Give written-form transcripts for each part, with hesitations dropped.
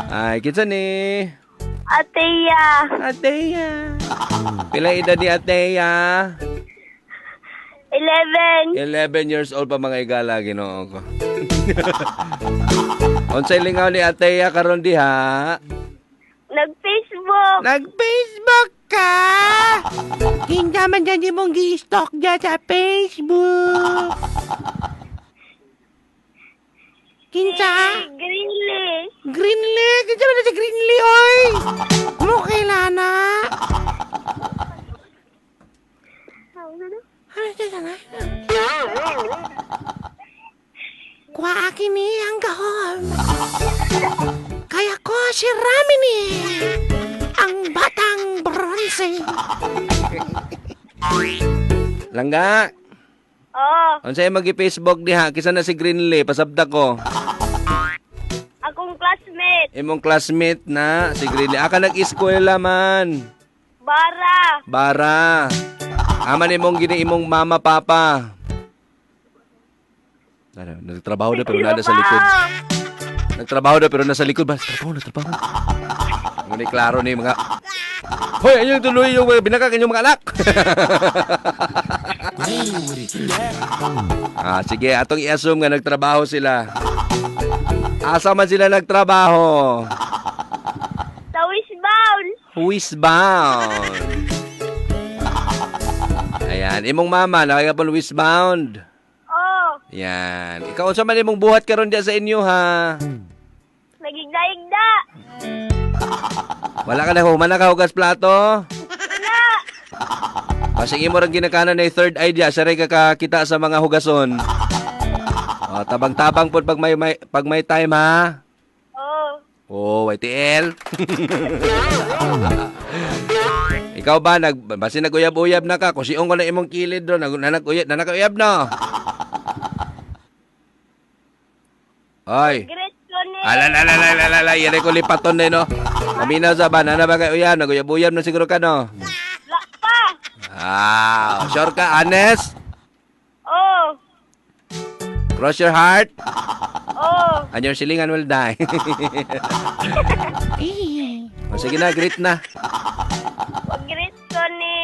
Ay, kinsa ni? Ateya. Ateya. Pila edad ni Ateya? 11. 11 years old pa, mga igala, Ginoo ko. Unsay lingaw ni Ateya karon diha? Nag-Facebook. Nag-Facebook ka? Kinsa man dyan imong gi-stalk dyan sa Facebook? Kinsa? Si Greenlee. Greenlee? Kinsa man na si Greenlee, oy? Mo kailana? Ano siya sana? Kuha akin ni ang gahom. Kaya ko si Ramini, ang batang bronze. Langga, Oh, unsay magi-Facebook diha? Kisa na si Greenlee, pasabta ko. Akong classmate. Imong classmate na si Greenlee. Aka nag-eskwela man. Bara. Bara. Aman imong gini imong mama papa. Ano, nagtrabaho na pero nada sa likod. Nagtrabaho na pero nasa likod ba? Trabaho na, trabaho. Ngunit klaro ni mga... Hoy, ayun tuloy yung mga binakak inyong mga anak. Ah, sige, atong i-assume nga nagtrabaho sila. Asa man sila nagtrabaho? Sa Wishbound. Wishbound. Ayan, imong mama nakagapon wishbound. Oh, Yan. Ikaw, unsa man imong buhat karon diya sa inyo ha? Nagigda-igda. Wala ka na human na ka hugas plato? Wala. Basing imo rang ginakanan na third eye diya, saray ka kakita sa mga hugason. O, tabang-tabang pod pag may time ha. Oh. Oh, YTL. Ikaw ba nag basin naguyab-uyab na ka, kusiong ko na imong kilid ro, nag nanaguyab na naguyab no. Ay. Great ko ni. Ala ala ala ala ala, ala, yere ko lipaton din no. Paminaw sa ba, nana ba kay uyab, naguyab-uyab na siguro ka no. Wala pa. Ah, sure ka, honest? Oh. Cross your heart Oh. and your silingan will die. O, sige na, greet na. Greet ko ni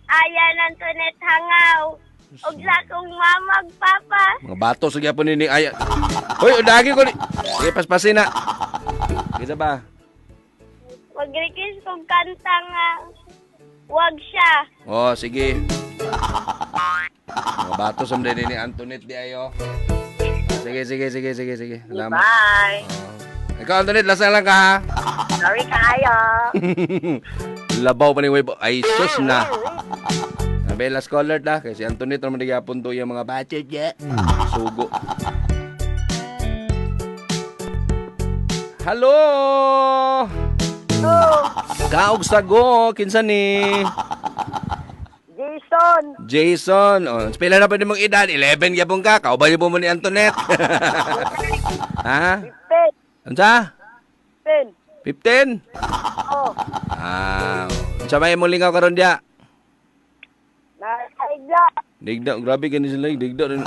Aya Antoinette Hangaw. Ug sa akong mama ug papa. Mga bato sa gyapon ni Aya. Hoy, udagi ko ni. Sige, paspasin na. Kita ba? Mag-request kong kanta nga "Wag Siya." Oh, sige. Mga bato sa ni Antoinette di ayo. Sige, sige, sige, sige, sige. Salamat. Bye. Oh. Ikaw, Antoinette, lasa lang ka ha. Sorry kayo. Labaw pa ni Webo. Ay, sus na. Bella scholar ta. Kasi si Antoinette naman nagyapon to yung mga budget ya. Sugo. Hello! Kaog sago, kinsa ni? Jason. Jason. Oh, pila na pa mong edad? 11 gyapon ka. Kauban po mo ni Antoinette. Ha? 15. Unsa? 15. 15? Oh. Ah, unsa may imong lingaw karon diya? Nakaigla. Digda, grabe gani sila, digda rin.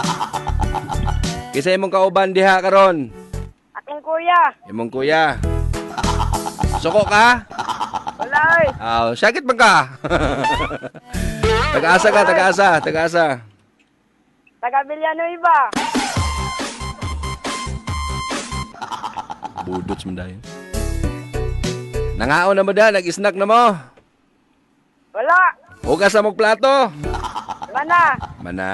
Kinsa imong kauban diha karon? Akong kuya. Imong kuya. Suko ka? Wala oy. Ah, sakit man ka? Taga-asa ka, taga-asa, taga-asa. Taga Villanueva. Budots man dayon. Nangaon na mo da, nag-snack na mo. Wala. Hugas na mong plato. Mana. Mana.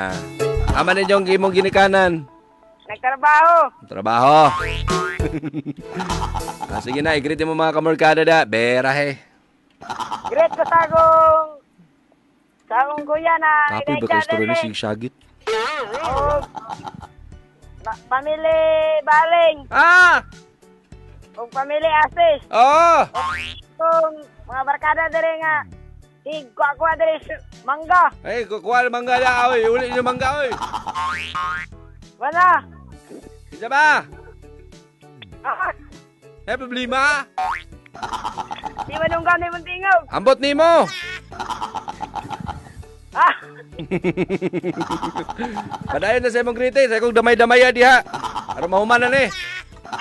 Ama ninyong imong ginikanan. Nagtrabaho. Trabaho. Ah, sige na, i-greet mo mga kamorkada da. Berahe. Great ko sa akong kuya na Kapoy ba kayo story ni si Shagit? Og pamilya Baling. Ah! Og pamilya Asis. Oh! Kung mga barkada dere nga sig kuha dere mangga. Ay, kukuha mangga da. Oy, uli niyo mangga, oy. Wala. Isa ba? Ah, Eh, problema. di manunggan ni Muntingog. Ambot nimo. Ah, Padayon na sa imong greetings. Ay kong damay-damaya diha. Aron mahuman na ni.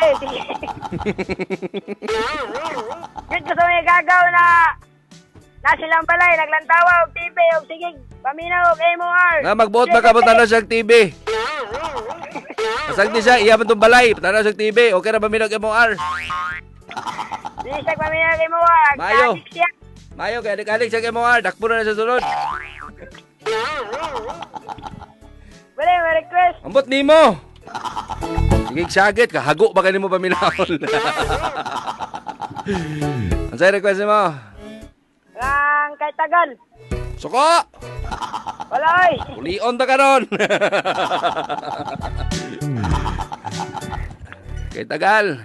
Eh, sige. Greet ko sa mga gagaw na na silang balay, naglantawa og TV og sige, paminaw og MOR. Nga magbuot ba ka mo tanaw siyang TV? Masagdi siya, iya man tong balay, tanaw siyang TV. Okay ra ba minog MOR? Di siya paminaw og MOR. Maayo. Kadik siya. Mayo kay adik-adik siya MOR, dakpo na sa sulod. Wala, may request. Ambot nimo. Sige, sagit ka, hago ba kanimo paminawon? Ang say request nimo? Ang kay tagal. Suko! Wala oy. Ulion ta karon. Kay tagal.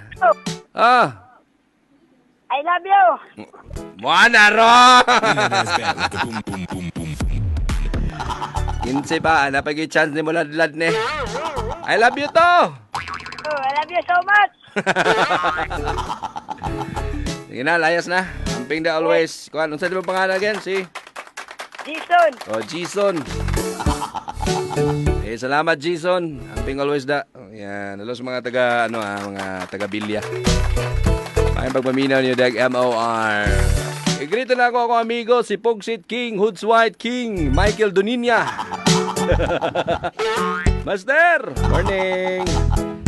Ah, I love you. Mo na ro. 15 pa, ana pa gyud chance nimo ladlad ni. I love you to. Oh, I love you so much. Sige na, layas na. Amping da always. Kuan, unsa di ba pangalan again? Si Jason. Oh, Jason. Eh, salamat, Jason. Amping always da. Oh, yan, hello sa mga taga ano ah, mga taga Bilya. Maayong pagpaminaw niyo dag MOR. I-greet na ako akong amigo si Pugsit King, Hoods White King, Michael Doninia. Master, morning.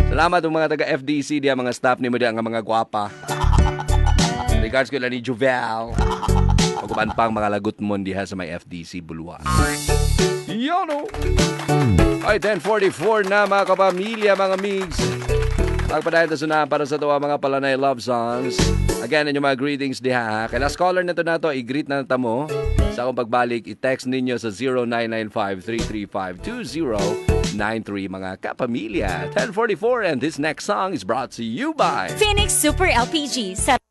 Salamat ang mga taga FDC diya, mga staff nimo diya nga mga gwapa. Regards ko lang ni Juvel. Pagkupan pang mga lagot mo diha sa may FDC Bulwa. Yono! Ay, 10:44 na, mga kapamilya, mga migs. Pagpadayon ta suna para sa tuwa mga palanay love songs. Again, inyong mga greetings diha, ha. Kay last caller na to nato, i-greet na ta mo. Sa akong pagbalik, i-text ninyo sa 0995-335-2093, mga kapamilya. 10:44, and this next song is brought to you by Phoenix Super LPG. Sa